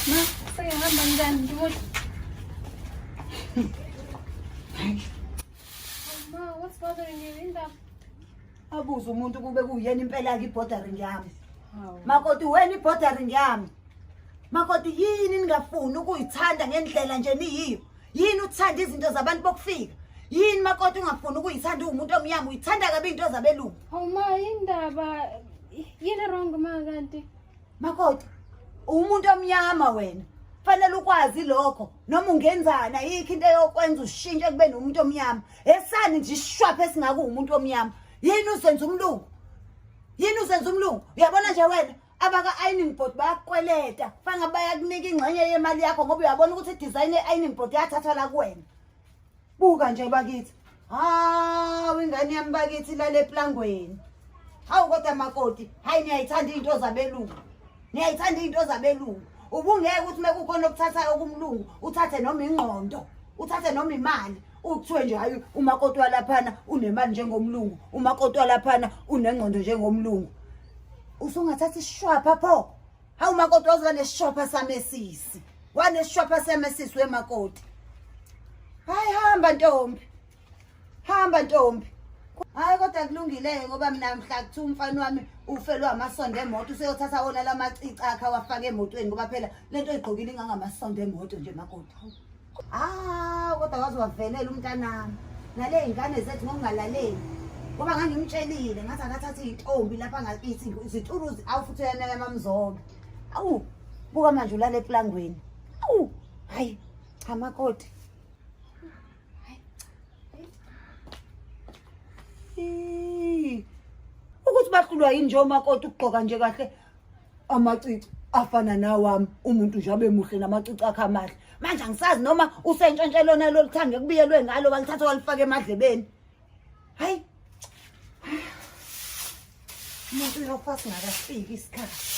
Ma, sengihamba njani ngibona. Ma, what's bothering you? Indaba. Abuze umuntu kube kuyena impela ke ibordering yami. Makoti wena ibordering yami. Makoti yini ningafuni ukuyithanda ngendlela nje niyiyo? Yini uthanda izinto zabantu bokufika? Yini makoti ungafuni ukuyithanda uwumuntu omnyama uyithanda kabi into zabelungu? Hawu ma, indaba yini wrong ma kanti? Makoti uwumuntu omnyama wena. Fanele ukwazi lokho noma ungenzani ayikho into eyokwenza ushintshe kube nomuntu omnyama. Esani nje isishwapha esingaka uwumuntu omnyama. Yini uzenza umlungu? Yini uzenza umlungu? Uyabona nje wena abaka-ironing board bayakukweleta fange bayakunika ingxenye yemali yakho ngoba uyabona ukuthi i-design ye-ironing board yathathwa la kuwena buka nje bakithi hawu ingane yami bakithi ilale eplangweni hawu kodwa makoti hayi niyayithanda iy'nto zabelungu niyayithanda iy'nto zabelungu ubungeke ukuthi uma kukhona okuthathayo kumlungu uthathe noma ingqondo uthathe noma imali ukuthiwe nje hayi umakoti walaphana unemali njengomlungu umakoti walaphana unengqondo njengomlungu usungathatha isishwapha pho hawu makoti waze wanesishwapha samesisi wanesishwapha samesisi wemakoti hayi hamba ntombi hamba ntombi hayi kodwa kulungile ngoba mina mhla kuthiwa umfana wami ufelwe amasondo emoto useyothatha wona lamacici akhe awafake emotweni ngoba phela lento oyigqokile ingangamasondo emoto nje makoti Ah, kodwa waze wavelela umntanami. Nale ingane zethu ngokungalaleli. Ngoba ngangimtshelile ngathi akathathe intombi lapha ngakithi izituruzi awu futhi uyanaka amamzobe. Awu, buka manje ulala eplangweni. Awu, hayi, cha makoti. Ukuthi bahlulwa yini nje omakoti ukugqoka nje kahle amacici afana nawami umuntu nje abe muhle namacici akhe amahle manje angisazi noma usentshontshe lona lolu thange kubiyelwe ngalo walithatha walifaka emadlebeni hayi umuntu uyofa singakafiki isikhathi.